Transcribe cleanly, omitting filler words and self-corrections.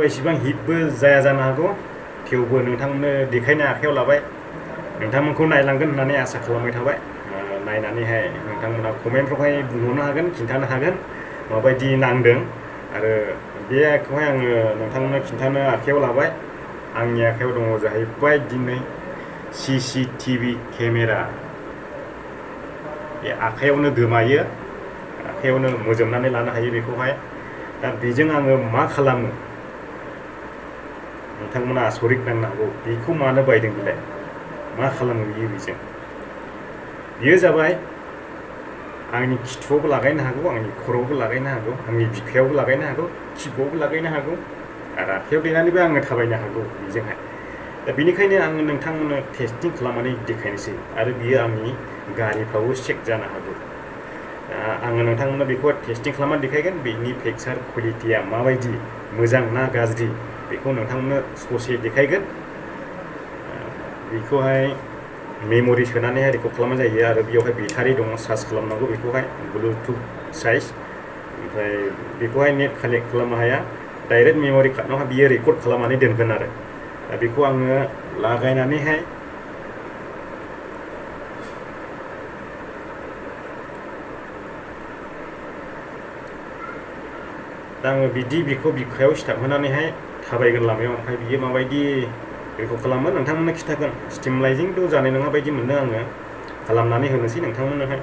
एसेबां हिटबो जाया जानो हागौ थेवबो नोंथांमोननो देखायनो आखायाव लाबाय नोंथांमोनखौ नायलांगोन होननानै आसा खालामबाय थाबाय नायनानैहाय नोंथांमोना कमेन्टफ्रावहाय बुंहरनो हागोन खिन्थानो हागोन माबायदि नांदों आरो बेखौहाय आङो नोंथांमोननो खिन्थानो आखायाव लाबाय आंनि आखायाव दङ जाहैबाय दिनै CCTV केमेरा बे आखायावनो गोमायो आखायावनो मोजोमनानै लानो हायो बेखौहाय दा बेजों आङो मा खालामो नोंथांमोना आसरित नांनो हागौ बेखौ मानो बायदों बेलाय मा खालामो बियो बियो जाबाय आंनि खिथुआवबो लागायनो हागौ आंनि खर'आवबो लागायनो हागौ आंनि बिखायावबो लागायनो हागौ खिबुआवबो लागायनो हागौ आरो आखायाव दैनानैबो आङो थाबायनो हागौ बेजोंहाय दा बेनिखायनो आङो नोंथांमोननो टेस्टिं खालामनानै देखायनोसै आरो बियो आंनि गारिफ्रावबो चेक जानो हागौ आङो नोंथांमोननो बेखौ टेस्टिं खालामनानै देखायगोन बेनि पिक्सार क्वालिटिया माबायदि मोजां ना गाज्रि बेखौ नोंथांमोननो ससे देखायगोन बेखौहाय मेम'रि सोनानैहाय रेकर्ड खालामनाय जायो आरो बेयावहाय बेटारि दङ चार्ज खालामनांगौ बेखौहाय ब्लुटुथ साइज ओमफ्राय बेखौहाय नेट कानेक्ट खालामनो हाया डाइरेक्ट मेम'रि कार्डनावहाय बियो रेकर्ड खालामनानै दोनगोन आरो दा बेखौ आङो लागायनानैहाय दा आङो बेखौ बिखायाव सिथाबहोनानैहाय थाबायगोन लामायाव ओमफ्राय बियो माबायदि बेखौ खालामो नोंथांमोननो खिन्थागोन स्टिमलाइजिंथ' जानाय नङा बायदि मोनदों आङो खालामनानै होनोसै नोंथांमोननोहाय